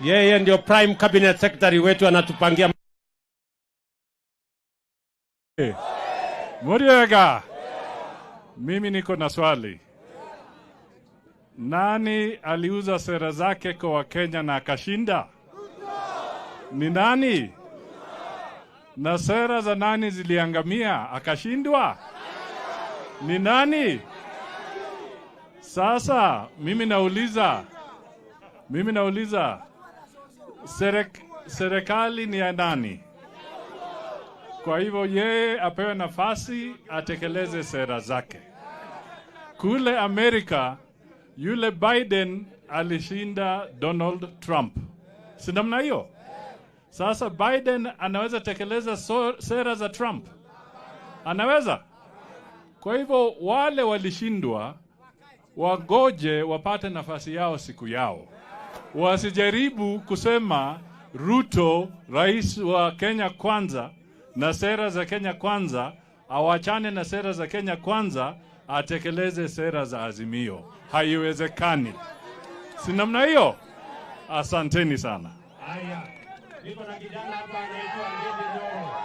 Yeye ndio prime cabinet secretary wetu, anatupangia. Muriega, mimi niko na swali. Nani aliuza sera zake kwa Wakenya na akashinda? Ni nani? Na sera za nani ziliangamia akashindwa? Ni nani? Sasa mimi nauliza serikali ni ya nani? Kwa hivyo yeye apewe nafasi atekeleze sera zake. Kule Amerika yule Biden alishinda Donald Trump, si namna hiyo? Sasa Biden anaweza tekeleza sera za Trump? Anaweza? Kwa hivyo wale walishindwa wagoje wapate nafasi yao siku yao, wasijaribu kusema Ruto, rais wa Kenya Kwanza na sera za Kenya Kwanza, awachane na sera za Kenya Kwanza, atekeleze sera za Azimio. Haiwezekani, si namna hiyo? Asanteni sana. Haya, niko na kijana hapa anaitwa Ndindi Nyoro.